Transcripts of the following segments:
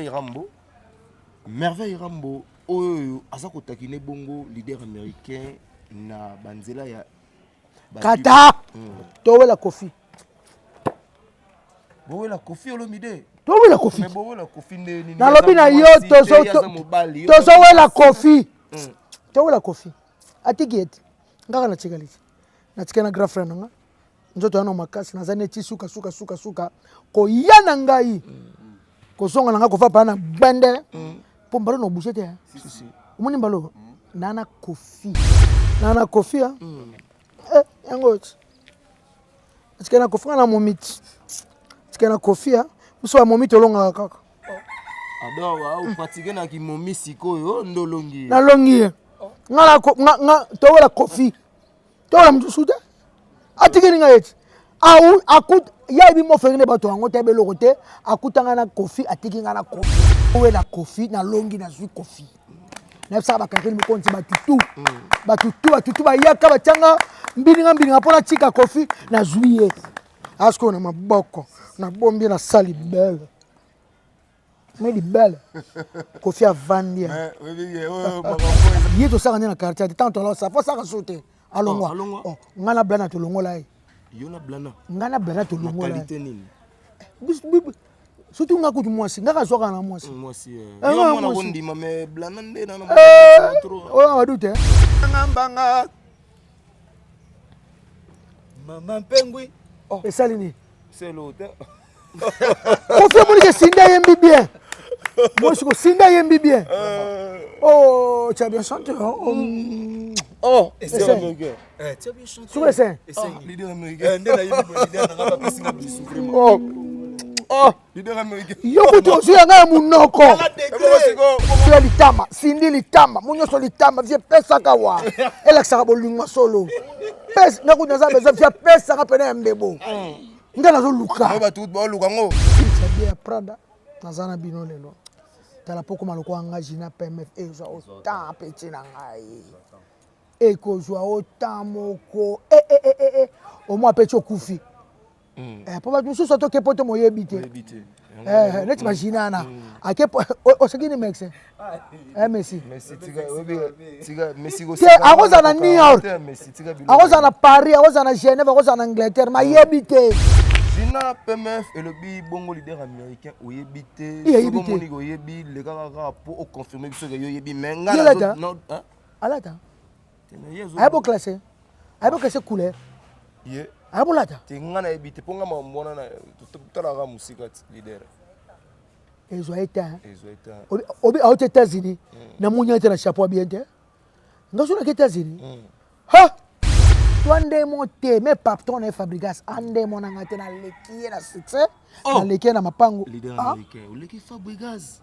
Rambo, Merveille Rambo oyo aza kotakine bongo leader américain na banzela ya kata towela Kofi. Bowela Kofi Olomide. Towela Kofi. Mais bowela Kofi nde nini? Nalobi na yo tozowela Kofi. Towela Kofi. Atiki ete ngaka natikali te. Natikali na grand frère na nga. Nzoto yana makasi naza neti suka suka suka suka koya na ngai kozonga na ngai kofa paa na gbende mpo mbalo na obouge te omoni mbalo nana Kofi nana Kofi yango ti atikali na Kofi nga na momiti atikali na Kofi biso ba momi tolongaka kaka. Ador opratike na kimomi sikoyo nde olongi ye. Nalongi ye nga towela Kofi towela mosusu te atikeli ngai eti ye ayebi mofenge nde bato yango te ayebi eloko te akuta ngai na Kofi atiki ngai na Kofi owela Kofi nalongi nazwi Kofi nayebisaka bakarine mokonzi batutu batutu batutu bayaka batianga mbilinga mbilinga mpo natika Kofi nazwi ye asikoyo na maboko nabombi nasali bele me libele Kofi avandi ye tosaka nde na quartier te ntango tolosa fo saka so te alongwa ngai na Blana tolongola ye ngai na Blana tolongola ye surtout nga kutu mwasi nga kazwaka na mwasi oyo badu te. Mbanga mama mpengwi esali nini? Kofi amoniki Cindy ayembi bien mwasi ko Cindy ayembi bien. Oh, tu as bien chanté. Oh, oh. Soki ese yo kutu ozwi yanga ya monoko ya litama Cindy litama mo nyonso litama vie pesaka wa elakisaka bolingo solo nga kutu naza besoin vie apesaka pene ya mbebo nde nazoluka. Bato baluka ngo. Bien ya Prada naza na bino lelo tala mpo koma lokola nga Gina PMF ezwa autant peti na ngai ekozwa autant moko omwa peti okufi mpo bato mosusu atoke po te moyebi te neti bagina wana ake oseki ni mexe Messi te akozala na New York, akozala na Paris, akozala na Genève, akozala na Angleterre, mayebi te. Gina PMF elobi bongo leader américain oyebi te. Soki omoni oyebi lekaka kaka mpo oconfirme biso ke yo oyebi mais ngai alata ayebo classe ayebo classe couleur ye ayebolata te ngai nayebi te mpo ngai makambo wana totalaka mosika leader. Ezwa ye te obi auti États-Unis namoni ye te na chapeau bien te nga so naki États-Unis ha toi ndemo te me patron na ye Fabrigas andemo na nga te naleki ye na succès naleki ye na mapango. Leader américain oleki Fabrigas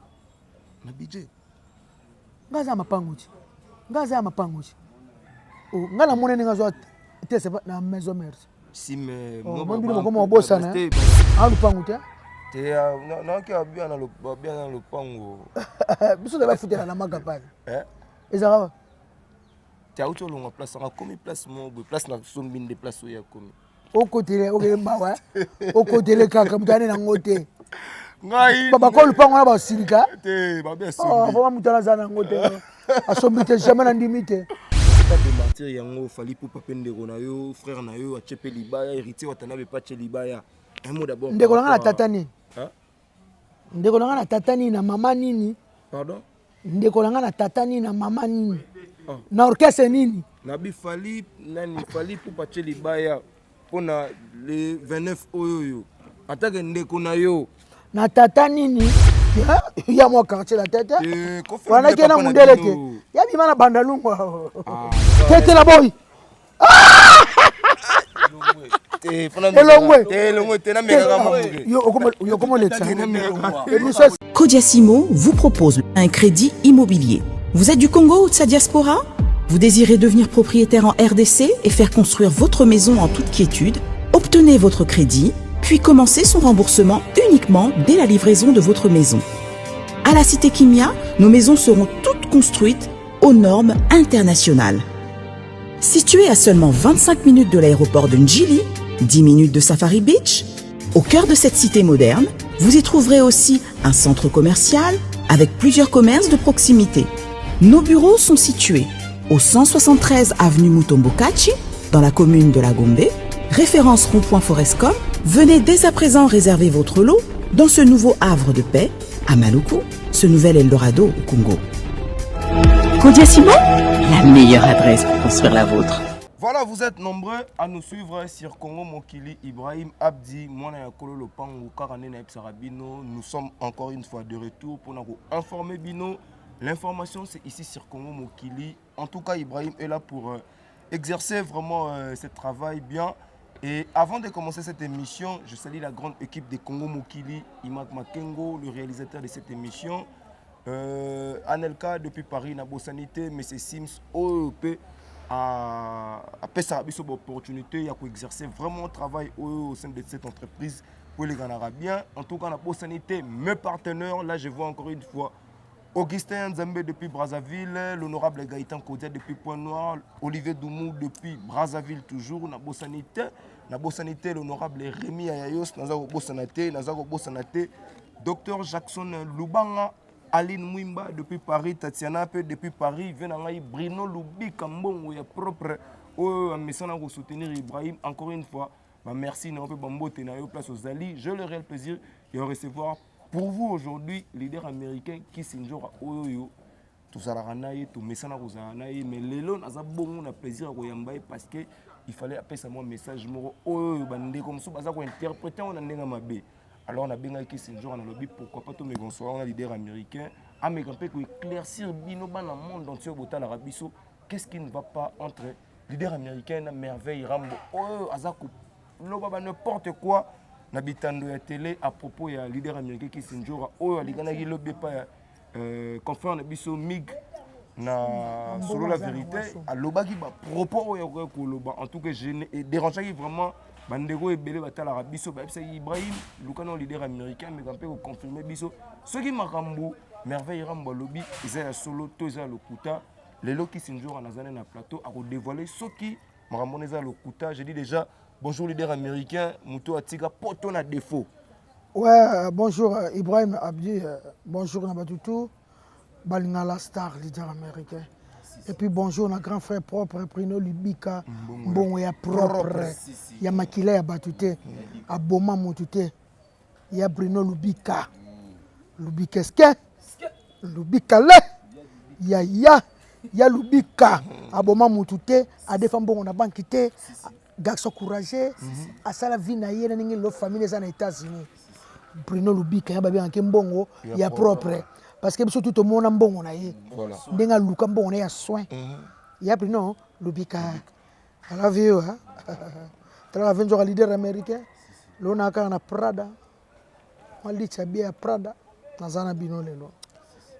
na budget. Nga aza ya mapango ti nga aza ya mapango ti nga namoni ndenge azwa te na Maison Mère. Sime bino bokoma obosana a lupango te. Te naoki babia na lopango. Biso na bafutela na makapane ezalaka. Te auti olongwa place anga akomi place moko boye place nasombi nde place oyo akomi. Okotele okele mawa okotele kaka moto ane nango te. Ngai bakolo lupango wana basilika. Te babe asombi. Vraimen moto wana aza nango te asombi te jamais nandimi te. Stade de Martyr yango Fally Ipupa mpe ndeko na yo frère na yo atie mpe libaya Héritier Watanabe mpe atie libaya. Un mot d'abord. Ndeko na nga na tata nini? Ndeko na nga na tata nini na mama nini? Pardon? Ndeko na nga na tata nini na mama nini? Na orchestre nini? Nabi Fally nani Fally Ipupa atie libaya mpona le 29 oyo oyo atake ndeko na yo. Na tata nini? Ya mwa quartier la tete wana ke na mundele te ya bima na bandalungwa tete na boy elongwe Kodiasimo vous propose un crédit immobilier. Vous êtes du Congo ou de sa diaspora? Vous désirez devenir propriétaire en RDC et faire construire votre maison en toute quiétude? Obtenez votre crédit, puis commencez son remboursement uniquement dès la livraison de votre maison. À la Cité Kimia, nos maisons seront toutes construites aux normes internationales. Située à seulement 25 minutes de l'aéroport de Ndjili, 10 minutes de Safari Beach, au cœur de cette cité moderne, Vous y trouverez aussi un centre commercial avec plusieurs commerces de proximité. Nos bureaux sont situés au 173 avenue Mutombo Kachi, dans la commune de la Gombe, référence rond-point Forescom. Venez dès à présent réserver votre lot dans ce nouveau havre de paix à Maluku, ce nouvel Eldorado au Congo. Kodia Simon, la meilleure adresse pour construire la vôtre. Voilà, vous êtes nombreux à nous suivre sur Congo Mokili, Ibrahim Abdi, Mwana ya Kolo Lopango, Karane na Bino. Nous sommes encore une fois de retour pour nous informer Bino. L'information, c'est ici sur Congo Mokili. En tout cas, Ibrahim est là pour exercer vraiment ce travail bien. Et avant de commencer cette émission, je salue la grande équipe de Congo Mokili, Imak Makengo, le réalisateur de cette émission, Anelka depuis Paris, Nabo Sanité, M. Sims, OEP, apesaka biso baopportunité ya koexercer vraiment travail oyo au sein de cette entreprise po elekanaka bien. En tout cas, nabosani te mes partenaires. Là, je vois encore une fois Augustin Nzambe depuis Brazzaville, l'honorable Gaëtan Kodia depuis Pointe-Noire, Olivier Doumou depuis Brazzaville toujours, nabosani te, nabosani te l'honorable Rémi Ayayos, naza kobosana te, naza kobosana te, Docteur Jackson Lubanga, Aline Mwimba depuis Paris, Tatiana pe depuis Paris, vieux na ngai Bruno Lubika mbongo ya propre oyo amesana kosoutenir Ibrahim encore une fois. Bah merci na yo mpe bambote na yo place ozali. J'ai le réel plaisir de recevoir pour vous aujourd'hui leader américain Kisinjora oyo tozalaka na ye, tomesana kozala na ye, mais lelo naza bongo na plaisir ya koyamba ye parce que il fallait apesa mwa message moko oyo bandeko mosusu baza kointerpréter yango na ndenge mabe. Alors nabengaki Kisinjora, nalobi pourquoi pas tomeka kosolola wana leader américain, ameka mpe koéclaircir bino bana monde entier botalaka biso, qu'est-ce qui ne va pas entre leader américain na Merveille Rambo oyo aza koloba ba n'importe quoi na bitando ya télé à propos ya leader américain Kisinjora oyo alikanaki lobi epai ya confrère na biso Mig na Solo la vérité. Alobaki bapropos oyo akoki koloba. En tout cas, je dérangeaki vraiment bandeko ebele batalaka biso, bayebisaki Ibrahim, luka na leader américain meka mpe koconfirme biso soki makambo Merveille Rambo alobi eza ya solo to eza ya lokuta. Lelo Kisinjora naza nde na plateau, akodévoile soki makambo wana eza ya lokuta. Je dis déjà bonjour leader américain, moto atika poto na défaut. Ouais, bonjour Ibrahim Abdi, bonjour na batutu, Balingala star leader américain. Et puis bonjour na grand frère propre Prino Lubika, mbongo ya propre, ya makila ya batu te, aboma motu te. Ya Bruno Lubika. Lubika eske? Lubika le. Ya ya ya Lubika, aboma motu te, adefa mbongo na banki te. Garçon courageux, asala vie na ye na ndenge lo famille eza na États-Unis. Bruno Lubika ya babengaki mbongo ya propre parce que biso tu tomona mbongo na ye ndenge aluka mbongo na ye ya soin. Ya Bruno Lubika, I love you. Talaka ve nzoka leader américain lelo na kaka na Prada, mwa litia bie ya Prada. Naza na bino lelo.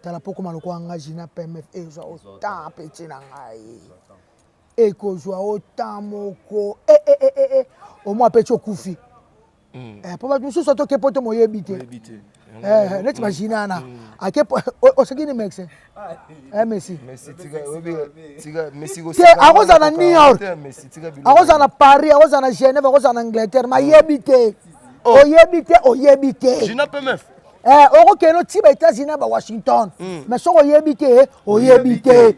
Tala mpo koma lokola nga Gina PMF, ezwa autant peti na ngai, ekozwa autant moko omwa peti okufi mpo bato mosusu atoke po te moyebi te neti bagina wana ake oseki ni mexe Messi te, akozala na New York, akozala na Paris, akozala na Genève, akozala na Angleterre, mayebi te, oyebi te, oyebi te. Okokende oti ba États-Unis na ba Washington, mais soki oyebi te, oyebi te.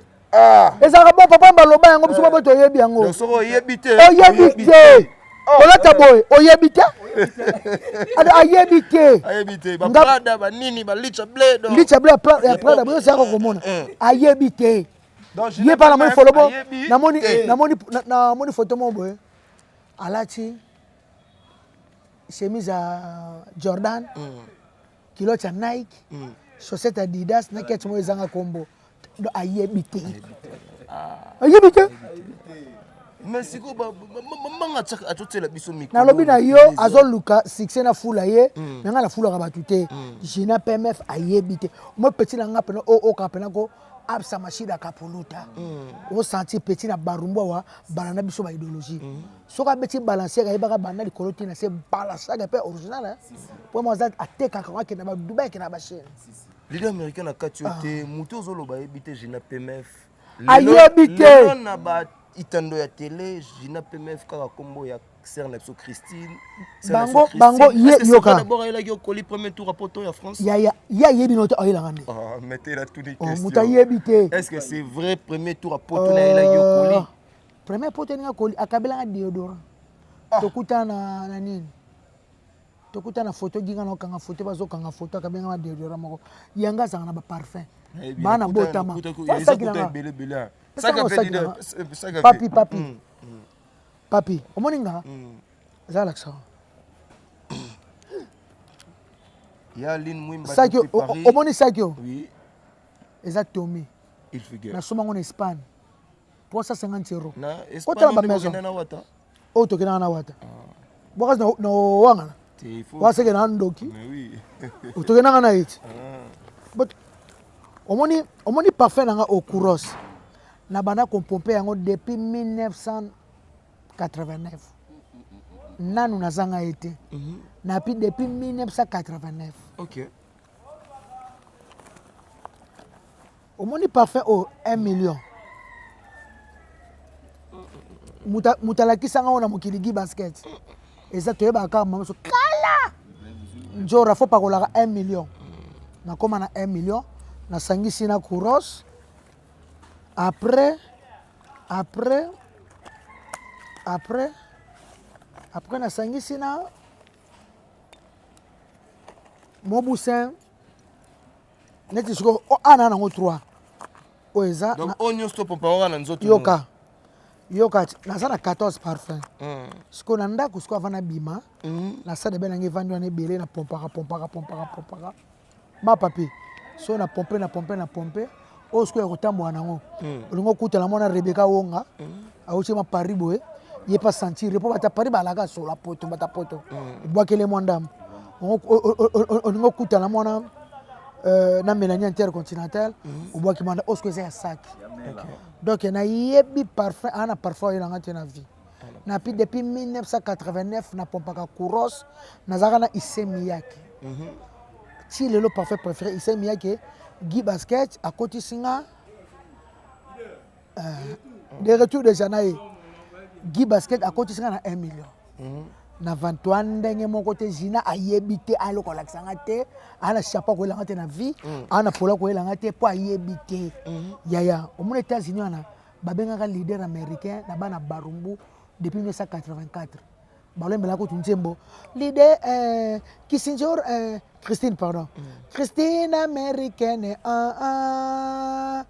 Ezalaka bon, papa baloba yango, biso baboye toyebi yango. Oyebi te, oyebi te, olata boye, oyebi te, ayebi te. Licha ble ya Prada boyo osaka komona, ayebi te. Ye mpa namoni folobo, namoni photo moko boye, alati chemise ya Jordan, culotte ya Nike, chaussette ya Adidas na kete moko ezanga kombo. Ayebi te, ayebi te. Mais sikoyo manga azotiela biso mikolo. Nalobi na yo, azoluka succès na fula ye na ngai, nafulaka bato te. Gina PMF ayebi te. Mo petit na nga mpena oyoka mpena ko absa mashida kapuluta, osentir petit na barumbu awa balanda biso baidéologie. Soki abeti balancière, ayebaka banda likolo ntina se balanciaga mpe original po mo aza atekaka, akenda ba Dubai, akenda bachaine. Leader américain, na kati yo te, motu ozoloba ayebi te Gina PMF. Ayebi te. Na ba itando ya télé, Gina PMF kaka nkombo ya. sœur na biso Christine. Bango bango ye yoka. D'abord ayelaki yo colis premier tour à poto ya France. Ya ya ye ayebi no te ayelanga nde. Ah, mettez la tous les oh, questions. Moto ayebi te. Est-ce que c'est vrai premier tour à poto na ayelaki yo colis? Euh, premier poto elinga colis akabelanga déodorant. Ah. Tokutana na nini? Tokuta na photo ginga na okanga photo bazokanga photo akabenga ba deodorant moko yanga azalaka na ba parfum bana botama papi papi mm, mm. papi omoni nga mm. eza alakisa saki omoni saki o eza tomi nasomba ngo na espagne 350 euro kotala bamaison oyo tokendaka na wata ah. bwakasi na owangana waseke na ndoki tokendaka na ye ti ah. omoni omoni parfum na nga okuros na banda kompompe yango depuis 1989 nanu nazanga ye te mhm. napi depuis 1989 okay. Omoni parfum oyo 1 million. Moto alakisa nga oyo na mokili Guy Basket. Eza toyebaka kaka mama so kala. Nzora fo pakolaka 1 million. Nakoma na 1 million nasangisi na Kouros. Après après après après nasangisi na Mobusin neti sikoyo ana nango 3 oyo eza oyo nyonso topompa wana na nzoto yoka yoka naza na 14 parfum mm. sikoyo na ndako sikoyo avant nabima mm. na sade be nanga evandi wana ebele na pompaka pompaka pompaka pompaka ma papi so na pompe na pompe na pompe oyo sikoyo ya kotambola nango mm. olingi okutana mwana rebeka wonga mm. awuti ma paris boye ye pa sentir mpo bata paris balaka sola poto bata poto mm. ebwakele mwa ndambo olingi okutana mwana euh, na mélanie intercontinentale mm. obwaki mwa ndambo oyo sikoyo eza ya saki donc nayebi parfum aa na parfum oyelanga te na vie napi depuis 1989 napompaka couros nazalaka na ise miyake mhm. ti lelo parfum préféré ise miyake guy basket akotisi nga euh, de retour déjà na ye guy basket akotisi nga na 1 million mhm. na 23 ndenge moko te jina ayebi te aloko alakisa nga te ana chapeau akoyela nga te na vie mm. ana polo akoyela nga te mpo ayebi te mm. yaya omona états-unis wana babengaka leader américain na bana barumbu depuis 1984 balombela kutu nzembo leader eh, kisinjor eh, christine pardon mm. christine américaine ah, ah.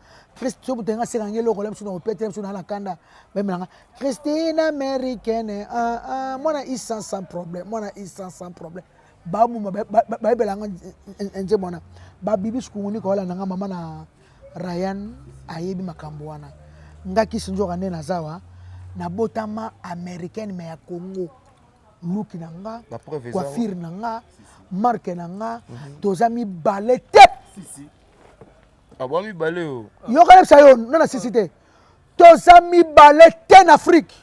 so moto yanga aseka nge eloko la biso na opete biso na na kanda bayemelanga christine américaine ah, ah. mwana isan sans problème mwana isan sans problème bamuma bayebelanga nzembo wana babibi sukunguni koyala nanga mama na Ryan ayebi makambo wana. Nga kisi nzoka nde naza wa nabotama americaine mais ya Congo. Luki na nga, coiffure na nga, marque na nga, mm -hmm. toza mibale te. Si, si. Abo ah, mibale yo. Yoka yebisa yo nana sisi te. Toza mibale te na Afrique.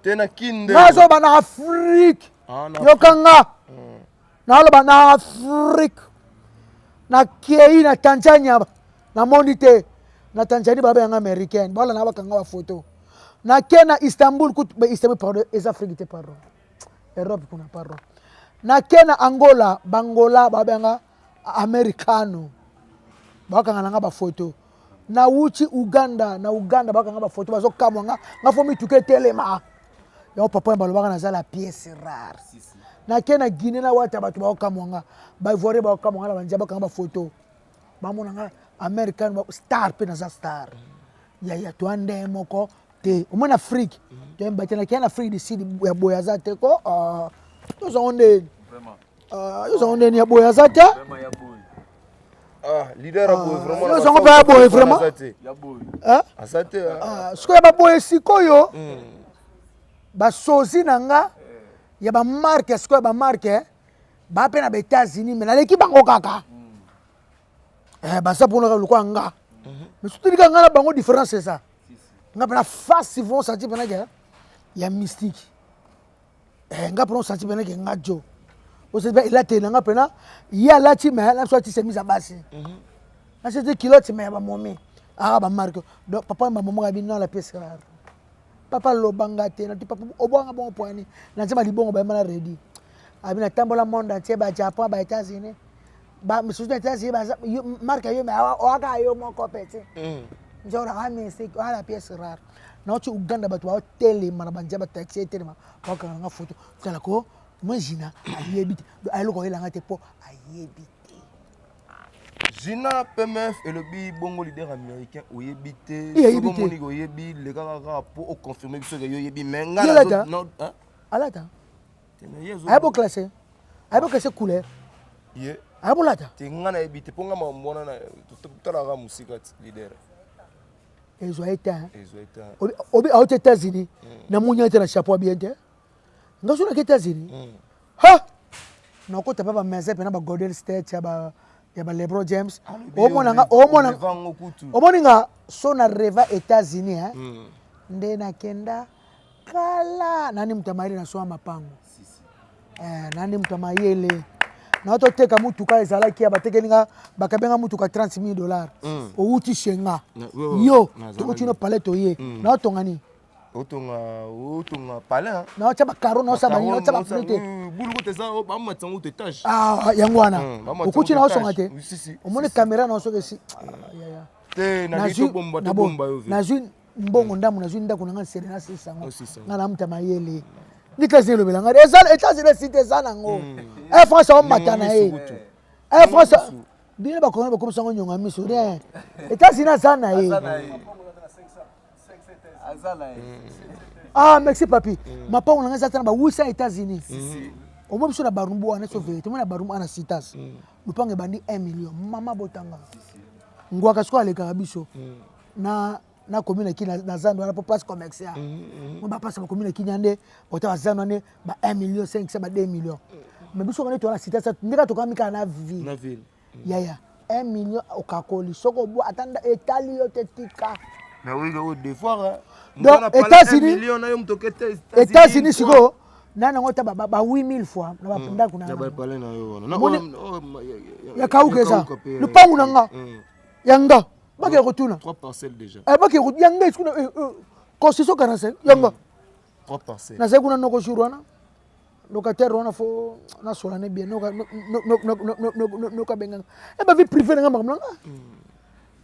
Te na kinde. Nazoba na Afrique. Ah, Yoka nga. Mm. Naloba na Afrique. Nakei na Tanzania namoni te na Tanzanie babenga américaine balanda bakanga ba photo. Nake na Istanbul kutu Istanbul pardon eza Afrique te pardon. Europe kuna pardon. Nake na Angola bangola babenga americano bakanga na nga bafoto nawuti uganda na uganda bakanga bafoto bazokamwa nga nga fo mituka etelema yango papa balobaka naza la pièce rare nake na guinée na wata bato baokamwa nga baivoirien baokamwa nga na banzia bakanga bafoto bamona nga american star mpe naza star yaya toa ndenge moko te omoni afrique toyemba te nakeya na afrique du sud ya boye aza te ko ah, tozango ndeni ah, yozango ndeni ya boye aza te ah, yozango mpe ya boye vraiment sikoyo ya baboye sikoyo hmm. basozi na nga ya bamarke sikoyo ya bamarke ba mpe na ba États-Unis mais naleki bango kaka hmm. eh, baza mpona lokola nga mhm. mais surtout lika nga na bango différence eza nga mpena face vont sentir mpena ke ya mystique eh, nga mpena osanti mpena ke nga jo osati mpe elateli na nga mpena ye alati me na biso ati chemise ya basi mhm. naseti culotte me ya bamomi aka bamarke donc papa bamomo kabi non la pièce rare. Papa loba nga te, nati papa obwanga bongo poani. Na nzema libongo ba na ready. Abi na tambola monde entier ba Japon ba États-Unis. Ba misusu na États-Unis ba marque yo mais oaka yo moko petit. Mm. Nzora ha mystique, ha la pièce rare. Na oti Uganda bato ba telema na banzia ba taxi telema. Ba kanga nga photo. Tala ko moi Gina ayebi te. Ayeloko oyelanga te po ayebi te. Gina PMF elobi bongo leader américain oyebi te soki omoni oyebi leka kaka po oconfirme biso ke yo oyebi mais nga alata ayebi oclasse ayebi oclasse couleur ye ayebi olata te nga nayebi te mpo nga makambo wana totalaka mosika leader ezwa ye te obi auti États-Unis namoni ye te na chapeau bien te nga so nake États-Unis mm. ha nakota mpe bamaison mpena ba Golden State ya ba ya ba LeBron James omona nga omona omoni nga so na reva États-Unis hein mm. nde nakenda kala nani moto ya mayele na soa mapango eh, nani moto ya mayele na toteka motuka ezalaki ya batekeli nga bakabenga motuka 30 000 dollars mm. owuti shenga yo tokoti no palais toye mm. na otonga nini Otonga otonga palais hein. Na otya ba carreau na osala banini otya ba pneu te. Bulu kutu eza oh, bamatisa yango étage. Ah yango wana. Hmm, Okuti na osonga te. Omoni caméra na osoka esi. Ah, yaya. Te na lito bomba to bomba yo. Nazwi mbongo ndambo nazwi ndako na nga nsele na sisa yango. Nga na muta mayele. Ni classe elobela nga. Eza États-Unis site eza nango. Hmm. Air France omata na ye. Air France bino bakongoli bakomisa yango nyonga miso rien. États-Unis aza na ye. Ah, merci papi. Mm. Mapango na ngai eza na ba 800 États-Unis. Mm. Omoi biso na barumbu wana so vérité, omoi na barumbu wana citas. Mm. Lupango ebandi 1 million. Mama botanga. Ngwaka sikoyo alekaka biso. Mm. Na na commune ya Kina na zando wana po place commerciale. Mm, mm. Mo ba place ba commune ya Kina nde bota ba zando wana ba 1 million 500 ba 2 millions. Mais biso kana to na citas ndeka tokami kaka na ville. Na ville. Yaya 1 million okakoli soki obwa ata etali yo te tika. Mais oui, le devoir. Donc États-Unis États-Unis sikoyo nani yango ta ba 8000 fois na bandako na ya kauka eza lupangu na nga hmm. ya nga bakee kotuna eh, bakee ya nga esukuna eh, eh, constitution 45 ya nga hmm. nazali kuna noko jour wana locataire wana fo nasola ne bien noka benganga e ba vie privée na nga makambo na nga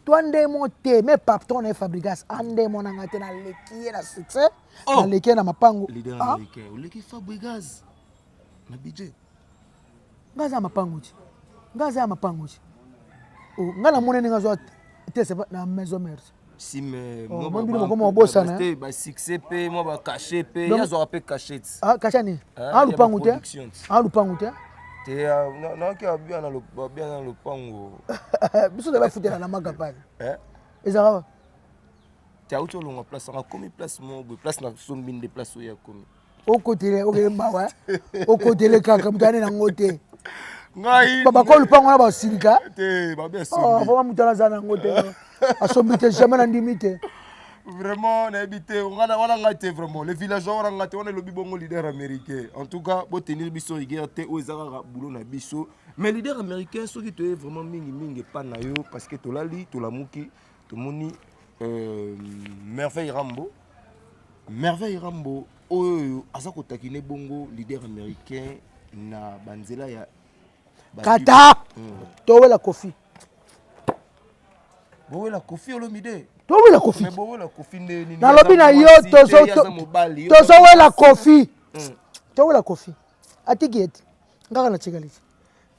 toi nde mo te mais patron na ye fabrigas ande mo na nga te naleki ye na succès oh. naleki ye na mapango leader ah. américain oleki fabrigas na budget nga aza ya mapango ti nga aza ya mapango ti oh, nga namoni ndenge azwa te na maison mère si mais oh, moi bino bokoma obosana te ba succès pe moi ba cachet pe ya azwaka pe cachet ah cachet ni ah lupangu te ah lupangu te te ah, nayoki abia na lopango biso toba futela na makapani eh? ezalaka te auti olongwa place anga akomi place moko boye place nasombi nde place oyo akomi okotele okele mawa okotele kaka moto ane nango te ngai bako lupango wana basilika te babe asombi oh, moto wana aza nango te asombi te jamais nandimi te vraiment nayebi te wana ngai te vraiment le villageois wana ngai te wana elobi bongo leader américain en tout cas botenir biso rigueur te oyo eza kaka boulot na biso mais leader américain soki toye vraiment mingi mingi epa na yo parce que tolali tolamuki tomoni euh, merveille rambo merveille rambo oyo aza kotakine bongo leader américain na banzela ya kata mm. towela kofi bowela kofi olomide towela kofi bowela kofi nde nini nalobi na yo tozowela kofi mm. towela kofi atiki ete ngaka natikali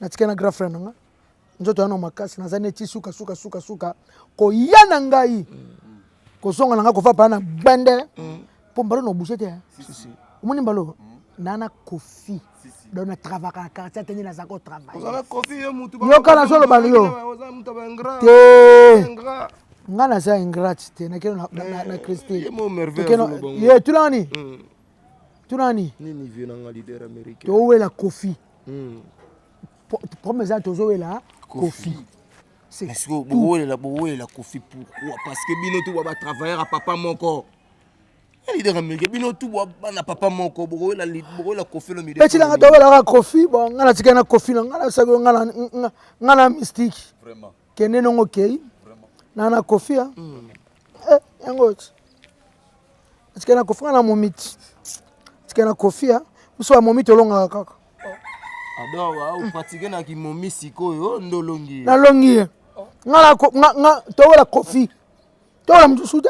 natikali na grand frère na nga nzoto yana makasi naza neti suka suka suka suka koya na ngai kozonga na ngai kofa paa na gbende mpo mbalo na obouge te omoni mbalo naa na kofi donc na travaillaka na quartier te nde naza kotravailleyoka nazoloba yo te nga naza ingrate te nakende na christine ye tunani tunani towela kofi problème eza tozowela kofi bowelela bowelela kofi pourquoi parce que bino tu ba batravailleur ya papa moko leader américain bino tu bana papa moko bokowela kofi olomide etilanga towelaka kofi bon nga natikali na kofi na nga nasaki nga na mystique kende nongo okei na na kofi a hmm. eh, yango ti. Natikali na Koffi, nga na momiti. Natikali na Koffi, ah. Biso ba momi tolongaka kaka. Ador, ah, opratike na kimomi sikoyo nde olongi ye. Nalongi ye. Nga na nga nga towela Koffi. Towela mosusu te.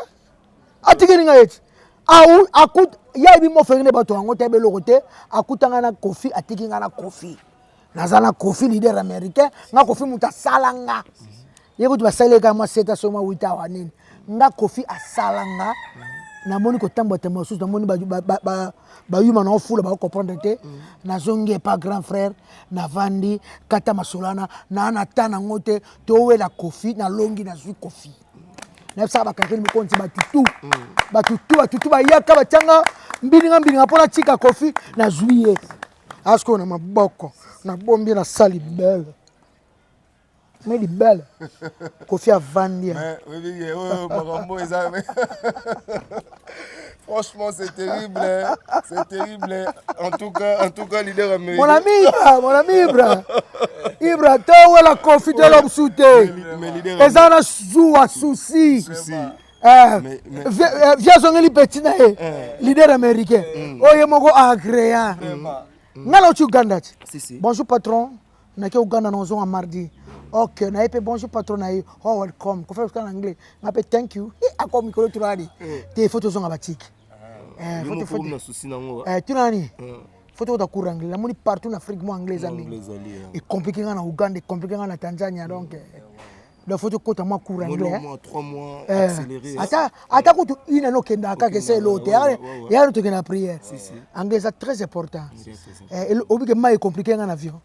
Atikeli nga ye ti. Au akut ya yebi mofenge nde bato yango te beloko te akuta nga na Koffi atiki nga na Koffi. Naza na Koffi leader américain nga Koffi moto asala nga. Ye kutu basali ye kaka mwa 7 so mwa 8 awa nini. Nga Koffi asala nga namoni kotambola tambola mosusu namoni bayuma na ofula bakocomprendre te nazongi epa grand frère navandi kata masolo wana naa na ta nango te towela Koffi nalongi nazwi Koffi nayebisaka bakakeli mokonzi bato tu bato tu bato tu bayaka batianga mbilinga mbilinga mpo natika Koffi nazwi ye asikoyo na maboko nabombi nasali bele mais libele Koffi avandi. Makambo eza, franchement, c'est terrible, hein. C'est terrible. En tout cas, leader américain. Mon ami Ibra, mon ami Ibra, Ibra, towela Koffi te lobusu te. Eza na zuwa souci. Vie azongeli petit na ye leader américain oyo ye moko agréa nga nauti Uganda ti. Bonjour patron, nake Uganda, nazonga mardi. Ok, na ye mpe bonjour patron na ye, oh welcome Koffi na anglais, nga mpe thank you. Ako mikolo tunani te, faut tozonga batiki tunani, faut tokota cours anglais. Namoni partout na Afrique mo anglais eza mingi, ecompliqué nga na Uganda, ecompliqué nga na Tanzania, donc faut tokota mwa cours anglais. Ata ata kutu une année okendaka kaka esa elo te yano tokende na prière. Anglais eza très important. Obike mai ecompliqué nga na avion,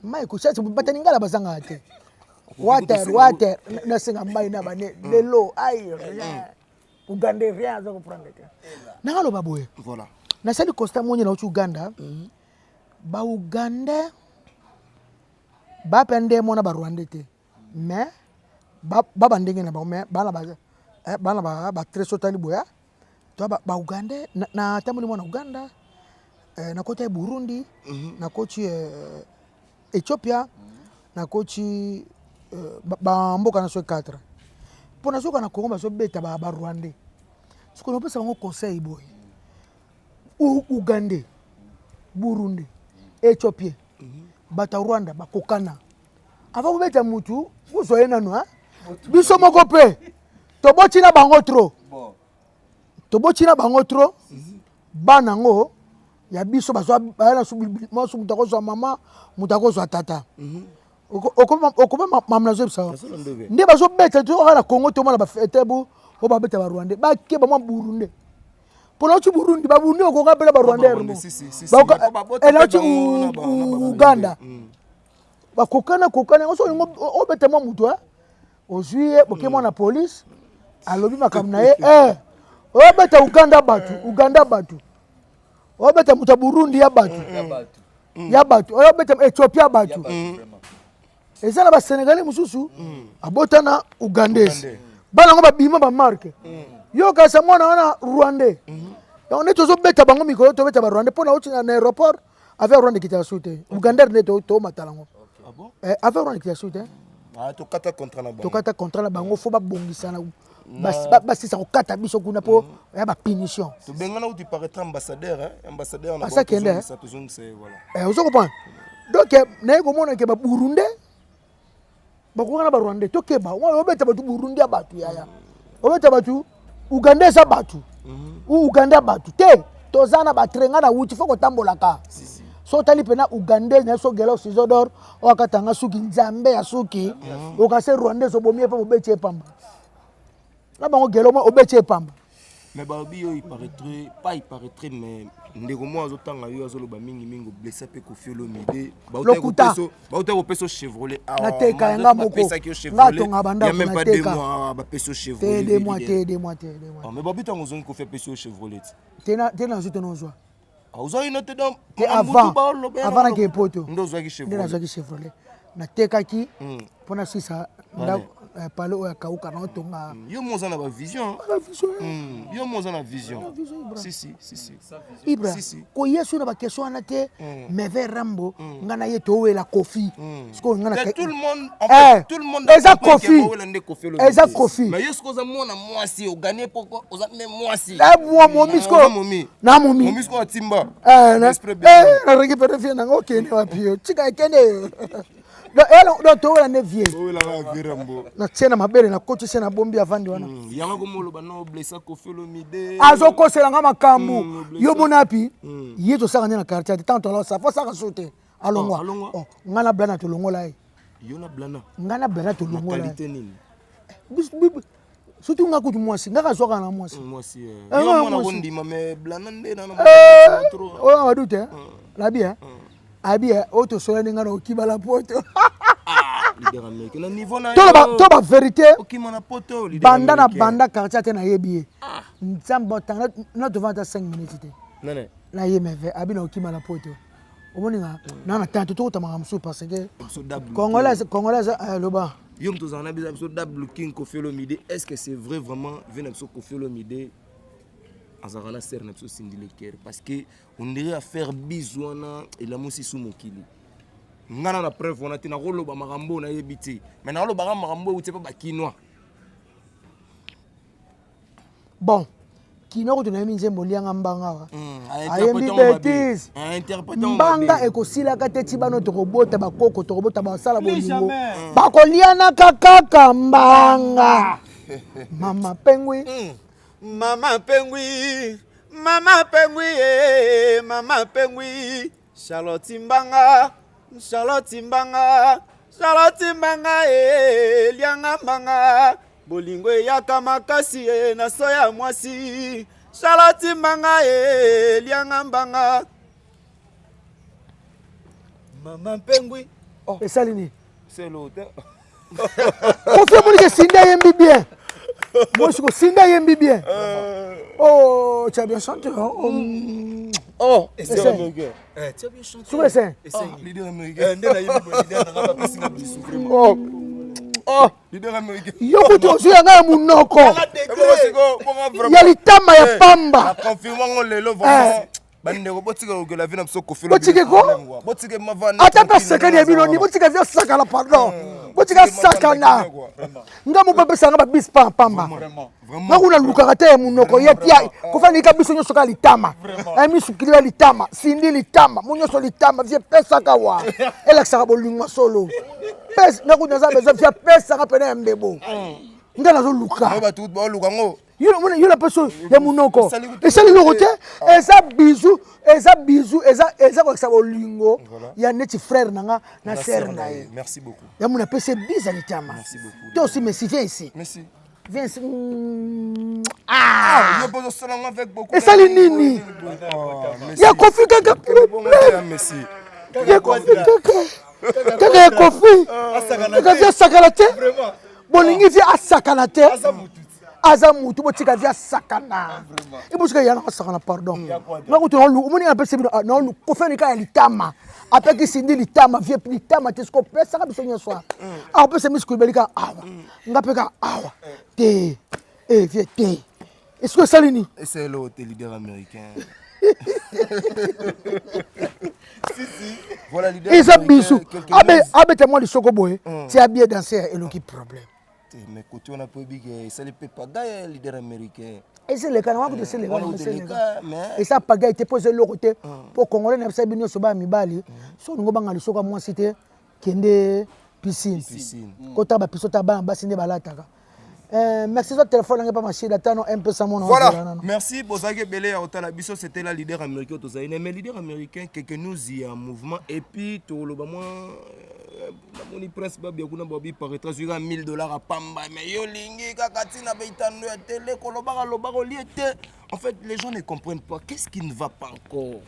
mai batani ngala bazangaka te water water, nasenga mai na bane lelo ai rien Uganda rien aza comprendre te. Nanga loba boye, nasali constat moni nauti Uganda, Baugandais bape nde mona Barwandais te, mais baba ndenge na bango, mais bana bana batres otali boya to Baugandais. Natamboli mwana Uganda, nakoti ya Burundi, nakoti Ethiopia, nakoti bamboka na so 4 mpo nazoka na Congo bazobeta Barwandais. Soki napesa bango conseil boye: Ugandais, Burundi, Éthiopie, bato ya Rwanda bakokana. Avant kobeta mutu, kozwa ye nanu. Biso moko mpe toboti na bango trop, toboti na bango trop. Bana yango ya biso bazwa mwasi, moto akozwa mama, moto akozwa tata. Okoma mama, nazoyebisa nde bazobeta to kaka na Congo, tomona bafete bu oyo babeta Barwandais, bakeba mwa Burundais mpona oti Burundi, Baburundi okoka mpena Barwandais nauti Uganda bakokana kokana yango. Soki olingo obeta mwa motu, ozwi ye, boke mwana police alobi makambo na ye. Obeta Uganda bato, Uganda bato, obeta moto ya Burundi ya bato, ya bato, obeta Ethiopia bato. Eza na Basénégalais mosusu abota na Ugandaise, bana yango babima bamarke. Yo kasi mwana wana Rwandais, yango nde tozobeta bango mikolo, tobeta Barwandais mpo nauti na aéroport avec Rwanda ekitaka su te, Ugandaire nde tomatala yango avec Rwanda ekitaka su te. Tokata contrat na bango. Tokata contrat na bango, faut babongisana, basisa kokata biso kuna mpo ya bapunition. Tobengana uti paraître ambassadeur, ambassadeur na asakende. Ozo comprendre? Donc naye komona ke Baburundais bakoka na Barwandais, tokeba. Obeta bato Burundi ya bato, yaya, obeta bato Uganda eza bato, Uganda bato te. Toza na batrenga na wuti, faut kotambolaka. So otali mpena Ugandais na so gela ciseau d'or oyo akatanga suki, nzambe ya suki, okase Rwandais obomi ye mpe obeti ye pamba na bango gelo obeti ye pamba. Mais balobi yo, il paraîtrait pas, il paraîtrait, mais ndeko moko azotanga yo, azoloba mingimingi oblessa mpe Koffi Olomide. Lokuta. Bauta kopesa Chevrolet. Nateka yanga moko, nga atonga bandako. Même pas 2 mois bapesi yo Chevrolet. Te, 2 mois te, 2 mois te. 2 mois. Mais babi ntango ozongi, Koffi apesi yo Chevrolet. Te, nazwi te, nozwa. Ozwaki no te donc? Te, avant, avant nake poto. Nde ozwaki Chevrolet. Nde nazwaki Chevrolet, natekaki mpo nasisa. eh, palais oyo akauka na otonga. Yo mo oza na bavision. Na vision. Yo mo oza na vision. Na vision, Ibra. Si si si si. Ibra, Si, si. koya so na baquestion wana te. Merveille Rambo, nga na ye towela Kofi. Sikoyo nga na Mais tout le monde, en Eh, fait, tout le monde eza a compris Kofi. que Bawela nde Kofi Olomide. Eza Kofi. Mais yo soki oza mwana mwasi oganye poko oza nde mwasi. Eh, mwa momi Oza sikoyo. momi. Na momi. Momi sikoyo atimba. Eh, na Esprit bien. eh, na récupéré vie nanga okende wapi yo tika ekende yo. Donc, eh, donc towela nde vie. Bawela ka Rambo. Natie na mabele, nakotisi na bombi, avandi wana. Yango komoloba no blessa Kofi Olomide. Azokosela nga makambo. Blessa. Yo mona api ye tosaka nde na quartier te, tant tolosa fo saka so te, alongwa. Oh, alongwa. Oh, nga na Blana tolongola ye. Yo na Blana. Nga na Blana Na tolongola ye. qualité nini? Surtout nga kutu mwasi, nga kazwaka na mwasi. Mwasi. Eh, Yo nga mwana mwasi. kondima mais Blana nde na na Eh, trop. oyo badute nabi abi oyo tosolani nga na okibala poto. Leader américain na niveau na Toloba to bavérité. Okima na poto, leader Banda na américain. banda quartier te, nayebi ye Nzambe otanga na tovanda ata 5 minutes te. Nene. Na ye meve abi na okima na poto, omoninga na na tante tokotamaka mosusu parce que So double. Congolaise, congolaise, loba. Yo moto ozala na biso, biso Double King Kofi Olomide, est ce que c'est vrai vraiment, vie na biso Kofi Olomide azalaka na sere na biso Cindy Leker? Parce que on dirait affaire bise wana elamusi su mokili. Nga na preuve wana te, nakoloba makambo oyo nayebi te, mais nakolobaka makambo oyo euti mpe bakinois. Bon, kino kutu nayembi nzembo lianga mbanga awa. Ayembi Ayembi bétise. Mbanga ekosilaka te ti bano tokobota bakoko, tokobota basala bolingo, bakolianaka kaka mbanga. Mama Pengwi. Mama Pengwi, Mama Pengwi, eh, Mama Pengwi, Charlotte Mbanga, Charlotte Mbanga, Charlotte Mbanga, eh, lianga mbanga, bolingo eyaka makasi eh, na so ya mwasi. Charlotte Mbanga, eh, lianga mbanga. Mama Pengwi. Esali nini? C'est l'autre. Kofi omoniki Cindy ayembi bien, mosi ko Cindy ayembi bien. Oh, tu as bien chanté, hein? Oh. Oh. Essaye. Américain. Eh, tu as bien chanté. Soki ese. Leader américain. Nde nayebi boye, leader na nga bapesi nga bisu vraiment. Oh oh, leader américain. Yo kutu ozwi yanga ya monoko ya litama ya pamba. Naconfirme yango lelo vraiment, bandeko, botika kokela vie na biso Kofi. Botika ko? Botika mavanda. Ata mpe asekani ya bino ni botika vi asakana, pardon, botika asakana. Nga mo mpe apesanga babisi pa pamba, nga kuna lukaka te ya monoko ye tia kofanika biso nyonso kaka litama. Misukili ya litama, Cindy litama, mo nyonso litama. Vie pesaka wa elakisaka bolingo solo. Nga kuna naza besoin vie apesaka pene ya mbebo, nga nazoluka. Bato baoluka yango. Yo na peso ya monoko. Esali kutu Esali eloko te. te. Eza bizu, eza bizu, eza kolakisa bolingo ya neti frère na nga na sœur na ye. Merci beaucoup. Ya mona apesi bise ya litama. Merci beaucoup. Toi aussi, merci, viens ici. Merci. Viens ici. Ah, Ah. yo mpo ozosala ngo avec beaucoup. Esali nini? Ya Kofi kaka problème. Merci. Ya Kofi kaka, kaka ya Kofi kaka. Vie asakana te, bolingi vie asakana te, aza mutu. Botika vie asakana, ebotika ya nanga asakana, pardon. Nga kutu omoni apesi bino naolu Kofi alika ya litama, apeki Cindy litama, vie litama te. Siko opesaka biso nyonso awa, akopesa misikulu belika awa, nga mpe kaka awa te e vie te. Esiko esali nini? Essaye te, leader américain. Voilà, leader Eza américain, bisu. quelque news. Abeta mwa lisoko boye ti abie danser, eloki problème. Te, mais côté wana po yebi ke esali mpe pagaille, leader américain. Eseleka na wakuti, eseleka. Wana kuteleka, mais Eza pagaille te, mpo eza eloko te, mpo Congolais na biso, bino nyonso baya mibali, so olingi obanga lisoko ya mwasi te, kende piscine. Piscine. Kota bapiscine, ota bana basi nde balataka. Merci, za telefone nange pa mashida tano mpesa mona. Voilà, merci. Bozalaki ebele ya kotala biso, c'était la leader américain tozali na. Mais leader américain, quelque news ya mouvement et puis toloba mwa namoni Prince Babia kuna, babi paraîtra azwika 1000 $ apamba, mais yo olingi kaka ntina baitando ya tele kolobaka lobaka olie te. En fait, les gens ne comprennent pas qu'est-ce qui ne va pas encore.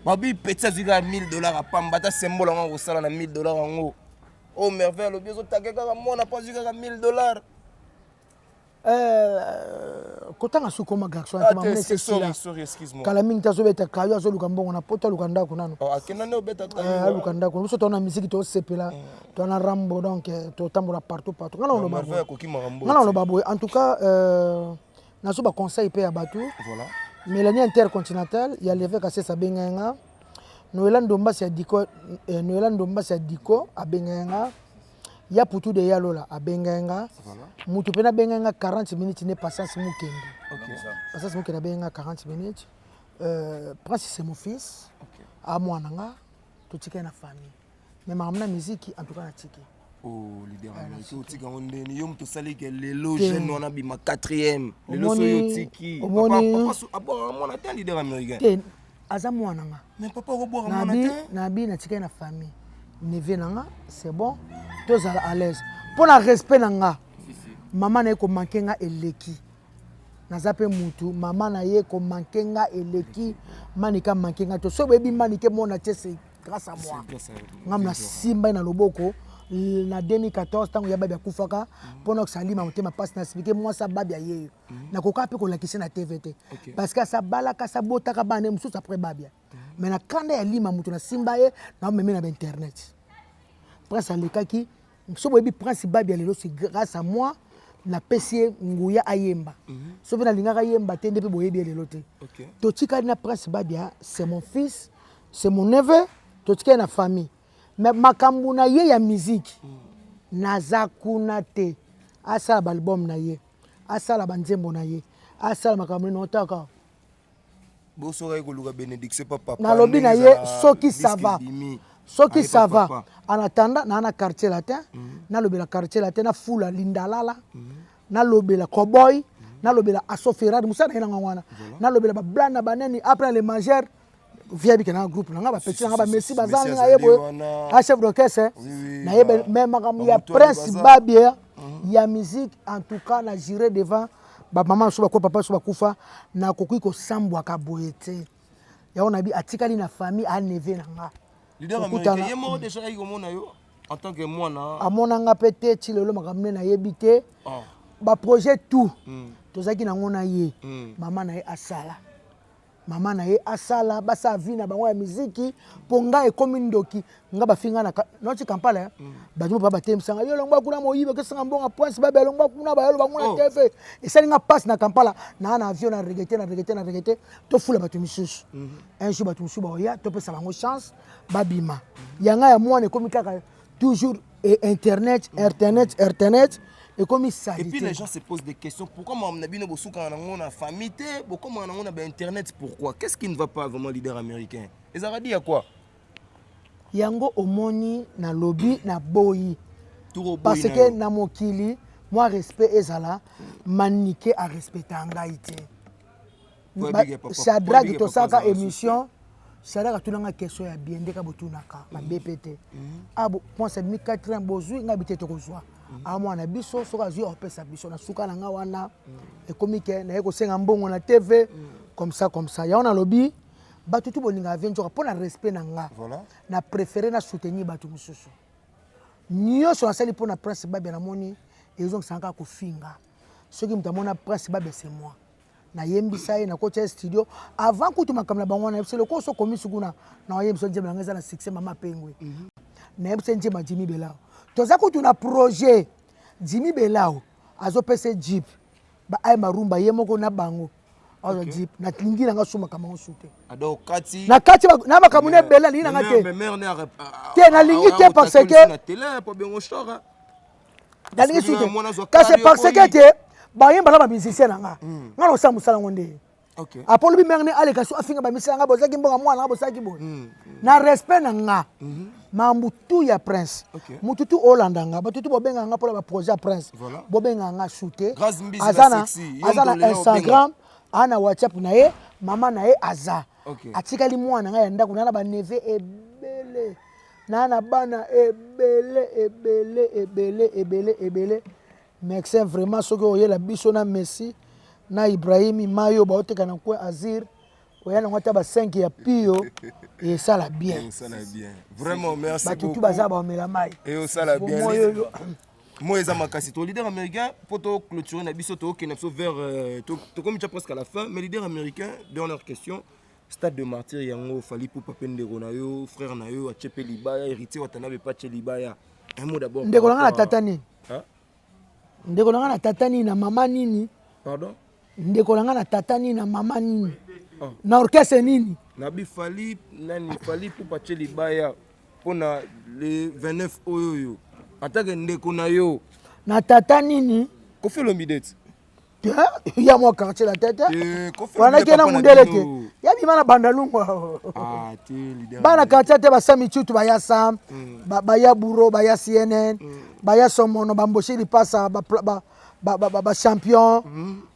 Babi petit azwika 1000 $ apamba, ata symbole yango akosala na 1000 $ yango. Oyo Merveille alobi, ozotake kaka mwana mpo azwi kaka 1000 $. Euh, kotanga suki oma garçon ah, kala mingi te azobeta kayo azoluka mbongo na poto aluka ndako nano oh, eh, aluka ndako biso toana misiki tosepela mm. toana rambo donc eh, totambola partout partout nga na oloba boye en tout cas euh, nazo baconseil mpe ya bato mélanie intercontinentale ya levek asesa abengai nga noela ndombasi ya diko eh, noela ndombasi ya diko abengai nga ya putu de ya lola abengai nga mutu mpe nabengai nga 40 minutes nde patience mukende okay. patience mukende abengai nga 40 minutes euh, prince c'est mon fils okay. amwana nga totikali na famille mais makambo na miziki en tout cas natiki Oh, leader ah, américain otika yango ndeni yo moto osali ke lelo jeune wana abima 4e lelo soki otiki abwaka mwana te leader américain te aza mwana nga mais papa okobwaka mwana te nabi natikali na famille neveu na nga c'est bon tozala à l'aise mpo na respect na nga mama na ye komanke nga eleki naza mpe mutu mama na ye komanke nga eleki manike amanke nga to soki boyebi manike mona te c'est grâce à moi nga nasimba ye na loboko na 2014 ntango ya babi akufaka mpo na kosalima motema mpasi na explike mwasi ababi ayeyo mhm. nakoka mpe kolakisa na tv te parce que asabalaka asabotaka bana ye mosusu après babia mhm. mais na kanda ya lima moto nasimba ye naomeme na bainternet prince alekaki so boyebi prince babia lelo c'est grâce à moi napesi ye nguya ayemba mhm. so mpe nalingaka ayemba te nde mpe boyebi ye lelo te totikali na prince babia c'est mon fils c'est mon neveu totikali na famille mais makambo na ye ya musique naza kuna te asala baalbum na ye asala banzembo na ye asala makambo nini otaka bosokaki koluka bénédiction pa papa nalobi na ye soki ça va soki ça va en attendant naa na quartier latin mhm. nalobela quartier latin nafula lindalala mhm. nalobela cowboy mhm. nalobela aso ferrari mosala na ye nanga wana nalobela bablana banani après le mangeur via bike na groupe na nga bapeti na nga bamessi baza nga ye boye a chef d'orchestre naye mais makambo ya prince babia mhm. ya musique en tout cas na jure devant bamama mosusu bakufa papa mosusu bakufa nakoki kosambwaka boye te yango nabi atikali na famille aneve na nga amona nga mpe te ti lelo makambo nde nayebi te oh. baprojet tout hmm. tozalaki nango na ye hmm. mama na ye asala mama na ye asala basala vie na bango ya miziki mpo nga ekomi ndoki nga bafinga na noti kampala eh? mm. bato mopa batelemisa nga yo longwa kuna moyibi okesanga mbongo prince babe alongwa kuna bayoloba ngo na oh. tv esali nga mpasi na kampala naa na avion na regrete na regrete na regrete tofula bato misusu mm-hmm. un jour bato mosusu baoya topesa bango chance babima mm-hmm. yanga ya mwana ekomi kaka toujours et internet mm. internet internet ekomi salite. Et puis les gens se posent des questions pourquoi moi na bino bosukana nango na famille te bokomaka nango na ba internet pourquoi qu'est-ce qui ne va pas vraiment leader américain ezalaka dit ya quoi yango omoni nalobi naboyi parce que na mokili mwa respect ezala manike arespecta ngai te shadraki tosalaka émission shadraki atunanga question ya bien ndeka botunaka mabe mpe te abo pense abimi 4 ans bozwi ngai bite tokozwa mm. amwana biso soki azwi apesa biso na suka na ngai wana mm. ekomi ke naye kosenga mbongo na tv mm. comme ça comme ça yango nalobi bato tu bolingaka vie nzoka mpo na respect na nga na préféré na soutenir bato mosusu nyonso nasali mpo na prince babia namoni ezongisaka kaka kofinga soki moto amona prince babia c'est moi nayembisa ye nakotya ye studio avant kutu makambo na bango wana nayebisa lokola oso okomisi kuna nayebisa nzembo na ngai eza na succès mama pengwe mhm. nayebisa nzembo ya jimi belao toza kutu na projet jimi belao azopesa jeep baayemba rumba ye moko na bango azwa jeep nalingi nanga su makambo yango su te na kati na makambo na ebele nalingi nanga te te nalingi te parce que nalingi su te kasi parce que te bayemba na bamusicien na nga hmm. nga na kosala mosala yango nde apo olobi mare ne aleka so afinga bamisala nga bozalaki mbonga mwana nga bosalaki boye hmm. na respect na nga hmm. mambu tu ya prince mutu tu olanda nga bato tu bobenga nga mpona baprojet ya prince bobenga nga su te aza na instagram aa na whatsapp na ye mama na ye aza atikali mwana nga ya ndako na na baneve ebele na na bana ebele ebele ebele ebele ebele médecin vraiment soki oyela biso na messi na ibrahimi mayo baoteka na coin azir oya nango ata ba 5 ya pio esala bien esala bien vraiment merci bato tu baza baomela mai esala bien Moi eza makasi to leader américain mpo to clôturer na biso, tokende biso vers tokomi tia presque à la fin. Mais leader américain, dernière question: Stade de Martyr yango, Fally Ipupa mpe ndeko na yo, frère na yo, atie mpe libaya, Héritier Watanabe mpe atie libaya. Un mot d'abord. Ndeko na nga na tata nini? Hein? Ndeko na nga na tata nini, na mama nini? Pardon? Ndeko na nga na tata nini, na mama nini? Oh. Na orchestre nini? Nabi Fally nani, Fally Ipupa atie libaya mpona le 29 oyo oyo, atake ndeko na yo. Na tata nini? Koffi Olomide ti. Te, ya mwa quartier la tete. Eh, Koffi wana Olomide ke na papa na mundele te. bino. Ya bima na Bandalungwa. Ah te, leader. Bana quartier te, basami tutu, baya sam, baya buro, baya CNN, baya somono, bamboshi lipasa, bachampion,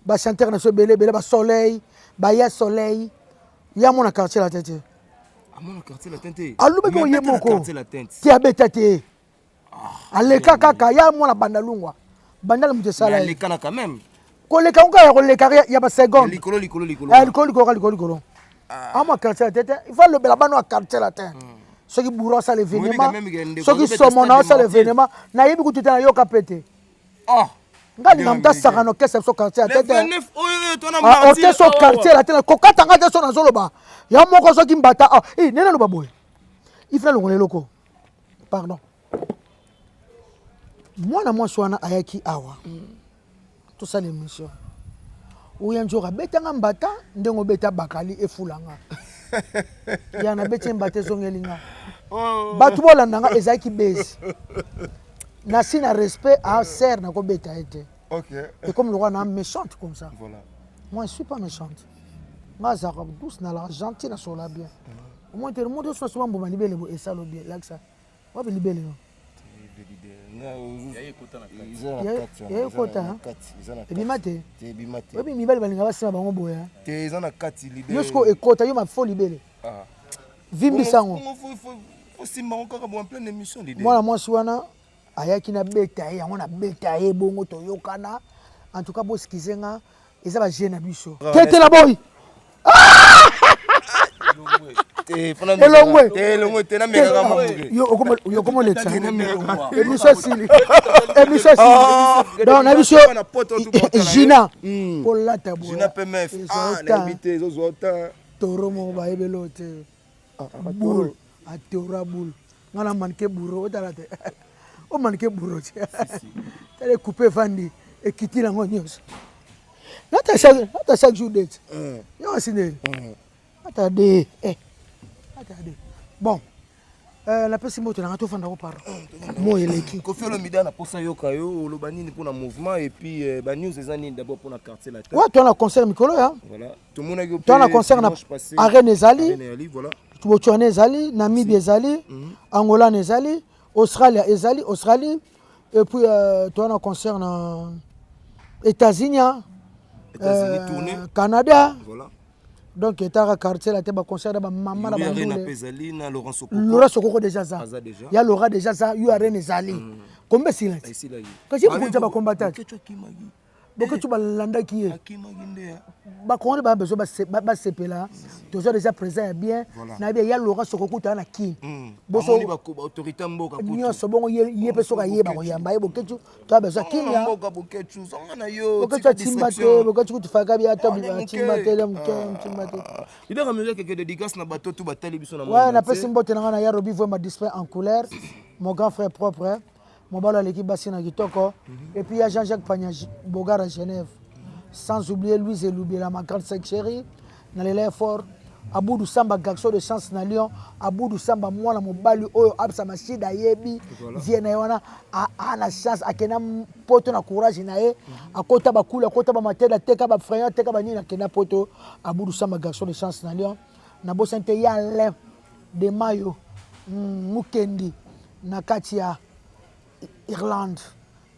bachanteur na so ebele ebele, basoleil, baya soleil, ya mona quartier la tete. Amona quartier latin te. Alobaki Mais ye abeta na moko. quartier latin te. Te, abeta te, aleka kaka ya mwana Bandalungwa, Bandala moto esala ye. Alekana quand même. Koleka ngo kaka ya koleka ya baseconde. Likolo likolo likolo. Eh, likolo likolo, likolo likolo. Amwa quartier la tete, il faut alobela bano ya quartier latin. Soki buro asala Oyebi événement, quand même ke ndeko soki azobeta somo na Stade osala de Martyrs. événement, nayebi kutu te, nayoka pe te. Ah. Nga linga moto asaka na orchestre biso quartier la Le tete. 29 oyo to na Ah, martyr. orchestre Awa. quartier la tete, kokatanga te. So nazoloba ya moko, soki mbata, ah, eh, nde naloba boye, ifi nalongola eloko. Pardon, mwana mwasi wana ayaki awa, tosala émission oya nzoka abetanga mbata ndenge obeta bakali efulanga ya nabeti ye mbata, ezongeli nga. Oh. Bato bolanda nga, ezalaki base nasi na respect a ser, nakobeta ye te. Ekomi lokola na méchante comme ça. Moi, je suis pas méchante. Nga azalaka douce, nalaka gentil, nasola bien. Omoi te, moto nyonso asoma mbuma libele bo esalo bien. Lakisa wapi libele yo. Ya ekota ebima te. Te, ebima te. Oyebi mibali balinga basima bango boya. Te, eza na kati, leader. Yo siko ekota yo mafo libele. Ah. Vimbisa yango. Osimba yango kaka bo en pleine émission, leader. Mwana mwasi wana ayaki, nabeta ye yango, nabeta ye bongo, toyokana. En tout cas, bosikize nga, eza baje na biso te te na boyi. Te, fona. Elongwe. Te, elongwe te, namekaka mamuke. Yo koma olekisa émission esili, émission esili. Donc na biso Gina kolata. Gina PMF, ah, nayebi te, ezozwa ta. Toro moko bayebeli oyo te, boule atora boule. Nga na manke bouro, otala te, o manke bouro te. Tala ekupe evandi, ekiti nango nyonso. Nata chaque jour date yo asi ndeni ata de, eh, ata de. Bon, napesi mbote nanga, tofandako pardon, mo eleki. Koffi Olomide na posa yoka yo oloba nini mpona mouvement et puis banews eza nini d'abord mpona quartier latin? Wa toa na concert mikolo ya. Voilà, tomonaki yo. Toa na concert na arène ezali. Arène ezali, voilà. Botswana ezali, Namibie ezali, Angola na ezali, Australia ezali, Australie. Et puis toa na concert na États-Unis, ah. États-Unis, tournée. Canada. Voilà. Donc etaka quartier la te, baconcert na bamama na Yuri Arena mpe bandule. Ezali na Laurent Sokoko. Laura Sokoko déjà aza. Aza déjà. Ya Laura déjà aza, yu arène ezali kombe esila ti. Esilaki. Kasi mokonzi ya bacombattant. Bokecho akimaki. Bokecu balandaki ye. Akimaki nde ya. Bakongoli baya besoin basepela, toza déjà présent ya bien. Nayebi ya Laura Sokoko toya na Kini. Boso Amoni baautorité ya mboka kutu. Nyonso bongo, ye mpe soki ayeba koyamba ye, Bokecu toya besoin Zonga na kimia. mboka, Bokechu, zonga na yo. Bokecu tika atimba te. distraction. Bokecu kutu faka bi ata Ah, nde atimba moke. te, le moke atimba te. Leader américain, quelque dédicace na bato tu batali biso na Ouais, monde napesi entier. mbote na ngai na ya Robi Voema, display en couleur, mon grand frère propre, mobali aleki basi na kitoko. Et puis ya Jean-Jacques Pagna Bogar à Genève, sans oublier Louise Eloubiela, ma grande sœur chérie, nalela ye fort. Abudu Samba, garçon de chance na Lyon. Abudu Samba, mwana mobali oyo Absa Mashida ayebi vie na ye wana, na chance akenda poto na courage na ye, akota bakulu, akota bamatele, ateka bafrayon, ateka banini, akenda poto. Abudu Samba, garçon de chance na Lyon. Nabosani te ya Alain de Mayo, Mukendi na kati ya Irlande.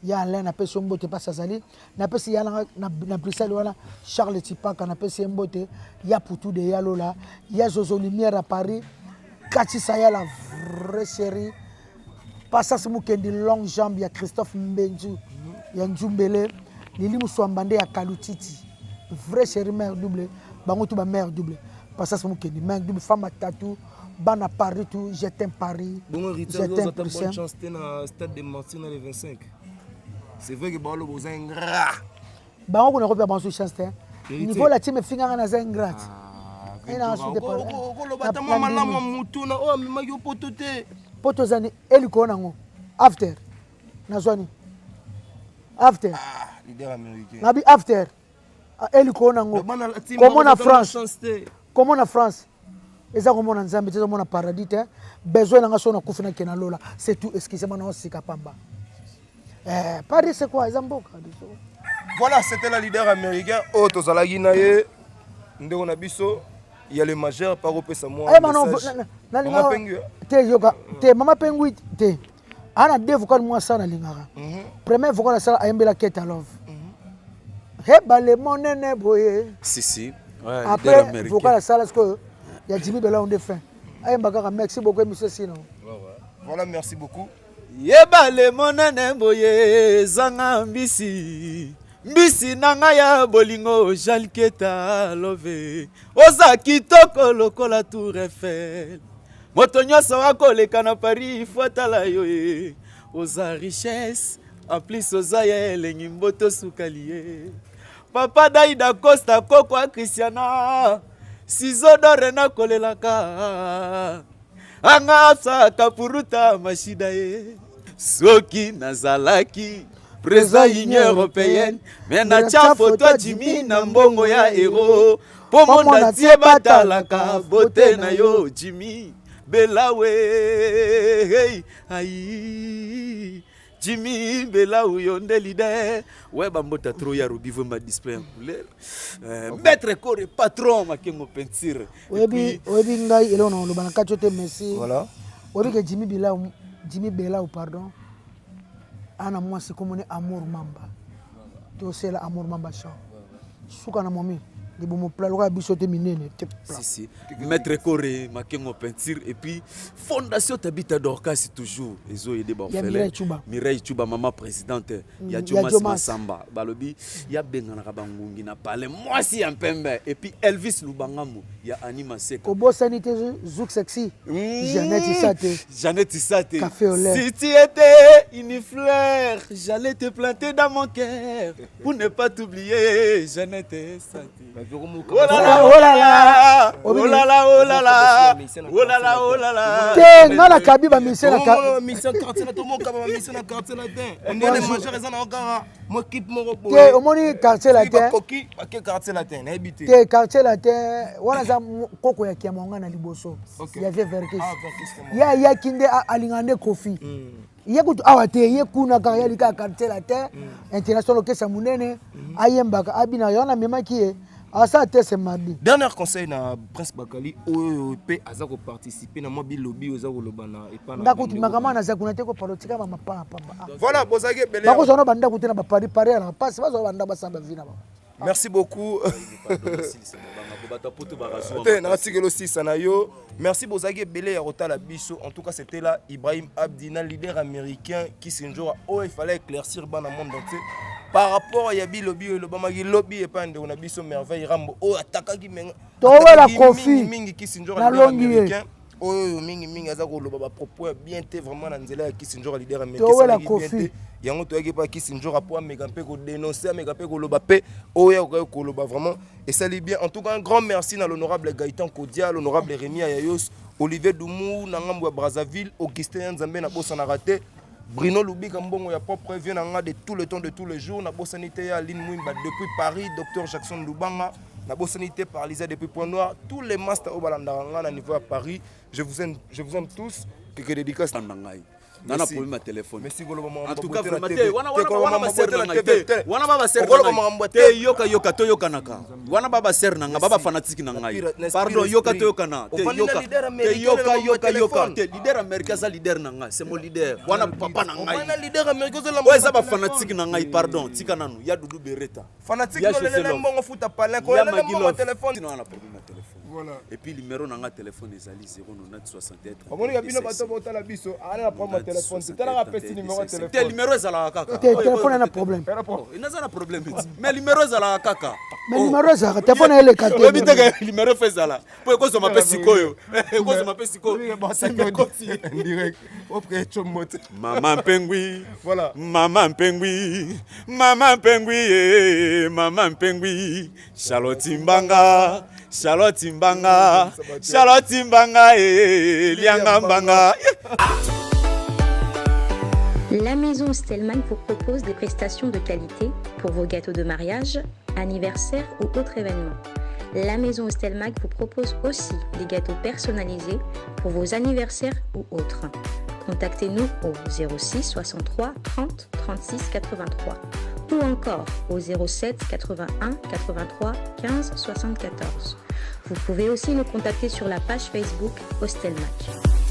Ya Alain, napesi yo mbote mpasi azali. Napesi ya nanga na Bruxelles wana, Charles Tipaka, napesi ye mbote. Ya Putu de ya Lola, ya Zozo Lumière à Paris, Katisa ya la vraie chérie, Passas Mukendi, longue jambe ya Christophe Mbenzu ya Nzumbele, Lili Muswamba nde ya Kalutiti, vrai chérie, mère double, bango tu ba mère double. Passas Mukendi, mère double, femme à tatou, bana Paris tout, je t'aime Paris. Bongo Je Rita t'aime ozata bonne Bruxelles. chance te na stade de Martyr na le 25. C'est vrai que baloba oza ingrat. Bango kuna kopia bango chance te. Niveau la team efinga nga naza ingrat. Okoloba ata mwa malamu ya motu na oyo amemaki yo poto te. Poto eza ni elikolo nango after nazwani after. Ah, leader américain. Nabi after. Elikolo nango. Komona France. Komona France. Eza komona Nzambe te, eza komona paradis te. Besoin nanga so nakufi nakende na lola. C'est tout, excusez-moi na osika pamba. Eh, Paris c'est quoi? Eza mboka. Voilà, c'était la leader américain oyo tozalaki na ye ndeko na biso ya le majeur par opesa mwa message. Mama Pengui. Te yoka, te mama Pengui te. Ana deux vocal moi ça nalingaka. Premier vocal asala ayembela Keta Love. He bale monene boye. Si si. Ouais, après vocal asala sikoyo ya Jimmy Bella onde fin. Ayemba kaka merci beaucoup émission sinon. Voilà, merci beaucoup. Yebale monene boye ezanga mbisi mbisi na ngai ya bolingo Jalketa Love oza kitoko lokola Tour Eiffel moto nyonso akoleka na Paris fo atala yo ye oza richesse en plus oza ya elengi mboto sukali ye papa Daida Costa koko ya Christiana Ciseaux d'or nakolelaka anga asaka puruta mashida ye soki nazalaki président Union européenne mais natya photo ya Jimmy na mbongo ya euro po monde entier batalaka beauté na yo Jimmy Belawe hey, ayi Jimmy Belawe yo nde leader ouais bambota trop ya Robi Vumba display en couleur maître Kore patron makengo peinture oyebi oyebi ngai eloko na oloba na kati te merci voilà oyebi ke Jimmy Belawe Jimmy Belawe pardon ana mwasi komoni Amour Mamba tosela Amour Mamba chant suka na momi libumu pla lokola biso te minene te pla. Si, si. Maître Kore Makengo peinture et puis Fondation Tabitha Dorcas toujours ezo aider ba Ya orphelin. Mireille Tchouba. Mireille Tchouba maman présidente ya Ya Jomas Jomas. Massamba balobi ya benganaka bangungi na palais mwasi ya mpembe et puis Elvis Lubangamu ya Annie Maseka. Kobosani te Zouk Sexy. Jeannette Isate. Jeannette Isate. Café au lait. Si tu étais une fleur, j'allais te planter dans mon cœur pour ne pas t'oublier, Jeannette Isate. Oh là là, oh là là, oh là là, oh là là, oh là là, oh là là. Te nga na kabi ba mission na ka mission quartier na tomoka ba mission na quartier latin. On est les majeurs eza na okara mo équipe moko boye. Te omoni quartier latin. Koki ba quartier latin na yebi te. Te quartier latin wana za koko ya kiamonga na liboso. Ya vieux Verkis. Ya ya kinde alinga nde Kofi. Ye kutu awa te ye kuna kaka ya lika quartier latin international okesa munene ayembaka abina yo na memaki ye asa te c'est mardi. Dernier conseil na Prince Bakali oyo pe aza ko participer na mwa bilobi oza koloba na epa na ndako makama na zakuna te ko palo tika ba mapa pamba. Voilà bozaki ebele. Bako zona ba ndako te na ba pari pari na passe bazo ba ndako basamba vina ba. Merci beaucoup. Te na tikelo sisa na yo. Merci bozaki ebele ya kotala biso. En tout cas c'était là Ibrahim Abdina leader américain qui s'enjora oh il fallait éclaircir bana monde entier par rapport ya bilobi oyo elobamaki lobi epai ndeko na biso Merveille Rambo oyo atakaki menga towela Kofi mingi qui s'enjora leader américain oyo mingi mingi aza koloba ba propos ya bien te vraiment na nzela ya Kisinjora leader américain towela Kofi yango toyaki pa Kisinjora po ameka mpe kodénoncer ameka mpe koloba mpe oyo akoki koloba vraiment esali bien. En tout cas un grand merci na l'honorable Gaëtan Kodia, l'honorable Rémi Ayayos, Olivier Doumou na ngambo ya Brazzaville, Augustin Nzambe na bosanaka te, Bruno Lubika mbongo ya propre vieux na nga de tout le temps de tous les jours na bosani te ya Aline Mwimba depuis Paris, Dr Jackson Lubanga na bosani te par Lisa depuis Point-Noir, tous les masters oyo balandaka nga na niveau ya Paris, je vous aime, je vous aime tous. Que dédicace na ngai. Nana problème à téléphone. Merci koloba En tout cas vraiment te wana wana wana ba ser na ngai te. Wana ba ba ser na ngai. Te yoka yoka to yoka naka. Wana ba ba ser na ngai ba ba fanatique na ngai. Pardon yoka to yoka na. Te yoka. Te yoka yoka yoka. Te leader américain za leader na ngai, c'est mon leader. Wana papa na ngai. Wana leader américain za la. Ouais za ba fanatique na ngai pardon. Tika nanu ya Doudou Beretta. Fanatique no lele mbongo futa palin ko lele mbongo téléphone. Wana problème à téléphone. Voilà. Et puis numéro nanga téléphone ezali 09 61. Omoni bino bato botala biso, ala na problème téléphone. Tala ka pesi numéro téléphone. Te numéro ezalaka kaka. Te téléphone na problème. Inaza na problème. Mais numéro ezalaka kaka. Mais numéro ezalaka telefone eleka te. Oyebi te ke numéro fo ezala mpo ekozwama mpe sikoyo, ekozwama mpe sikoyo. Direct opre chombo te. Mama Mpengwi. Voilà. Mama Mpengwi, mama Mpengwi ye, mama Mpengwi, Charlotte Mbanga, Charlotte Mbanga, Charlotte Mbanga ye, lianga mbanga. La maison Stellman vous propose des prestations de qualité pour vos gâteaux de mariage, anniversaire ou autres événements. La maison Stelmag vous propose aussi des gâteaux personnalisés pour vos anniversaires ou autres. Contactez-nous au 06 63 30 36 83 ou encore au 07 81 83 15 74. Vous pouvez aussi nous contacter sur la page Facebook Hostelmac.